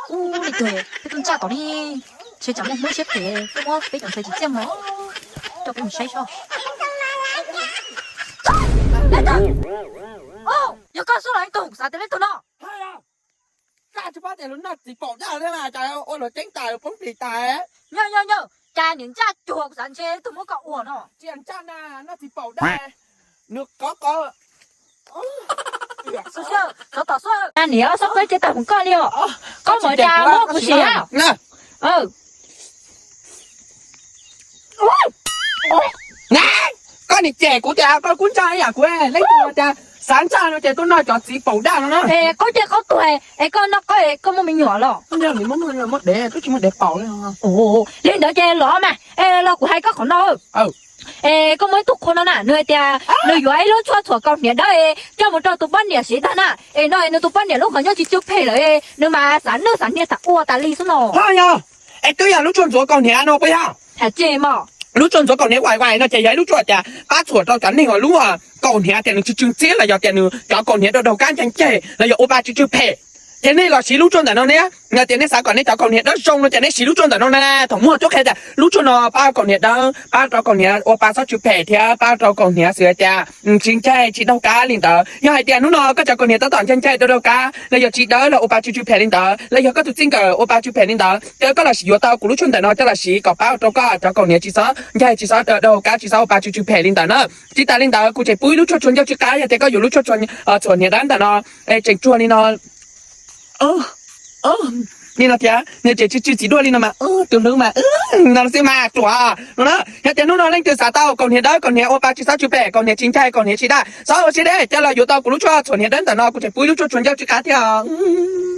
Ub, leej twg, peb tuaj ntsaj tom ne, ntshe tsam muaj hmoob siab phem tuaj muab peb cov ntxhais txiv txiaj mos. Coj peb mus saib seb. Yog koj xwb los leej twg, xav tias leej twg no? Ntsaj tsis paub tias luag noj txiv paum daj thiab mas cas ua luag ceeb tas poob plig tas. Nyob nyob nyob, cas niam ntsaj cuag kuv xav ntshe leej twg muab koj ua no. Tsis ntsaj na, noj txiv paum daj. Nws qov qov. Xov tom xwb, niam xob qab ces tag hmoov koj li os. Koj mus cas muab kuv sim. Koj niam cem kuv tias koj kub ntsaj ib yam kuv, leej twg tias xav ntsaj no ces tuaj noj cov txiv paum daj no na. Qaub ntsej qaub tuag, es koj noj qaub es koj muaj me nyuam los? Muaj dev, twb tsis muaj dev paum li. Li ntawd ces los mas, los kuv hais koj qhov no. Es koj muaj ib tug qhua no na, nws hais tias nws yuav ib lub tshuaj txhuam kaus hniav dawb coj mus rau tus poj niam siv tag na. Es no nws tus poj niam lub qhov ncauj tsis tsw phem lawm, nws mas xav noj xav hnia tas ua tas li xwb no. Yog, es twb yog lub tshuaj ntxuav kaus hniav no puas yog? Lub tshuaj ntxuav kaus hniav uas uas no ces yog ib lub tshuaj tias pab txhuam rau cov neeg uas lub kaus hniav tias nws tsw tsw ntxiab los yog tias nws cov kaus hniav daug daug kab ncaj ncaj los yog ua pa tsw tsw phem. Ces nej los siv lub tshuaj ntawm no ne, yog tias nej xav kom nej cov kaus hniav dawb zoo no ces nej siv lub tshuaj ntawm no na. Thaum muaj tuaj qhia tias lub tshuaj no pab kaus hniav dawb, pab rau kaus hniav ua pa txhob tsw phem thiab pab rau kaus hniav xwv tias tsis ncaj tsis daug kab li ntawd. Yog hais tias hnub no koj cov kaus hniav tab tom ncaj ncaj daug daug kab los yog tsis dawb los ua pa tsw tsw phem li ntawd, los yog koj tus txij nkawm ua pa tsw phem li ntawd, ces koj los yuav tau kuv lub tshuaj ntawm no coj los siv kom pab rau koj cov kaus hniav tsis txhob ncaj tsis txhob daug kab tsis txhob ua pa tsw tsw phem li ntawd na. Tsis tas li ntawd kuv tseem pub ib lub tshuaj txhuam ncauj tsw qab, yog tias koj yuav lub tshuaj txhuam hniav dawb ntawm no tseem tsuag li no li no thiab nws tseem tsw tsw txiv duaj li no mas tus hlub mas no xwb mas ruam no na. Yog tias hnub no leej twg xav tau kaus hniav dawb, kaus hniav ua pa tsis txhob tsw phem, kaus hniav tsis ncaj, kaus hniav tsis daj, txhob ua siab deb, coj los yuav tau kuv lub tshuaj txhuam hniav dawb ntawm no, kuv tseem pub ib lub tshuaj txhuam ncauj tsw qab thiab os.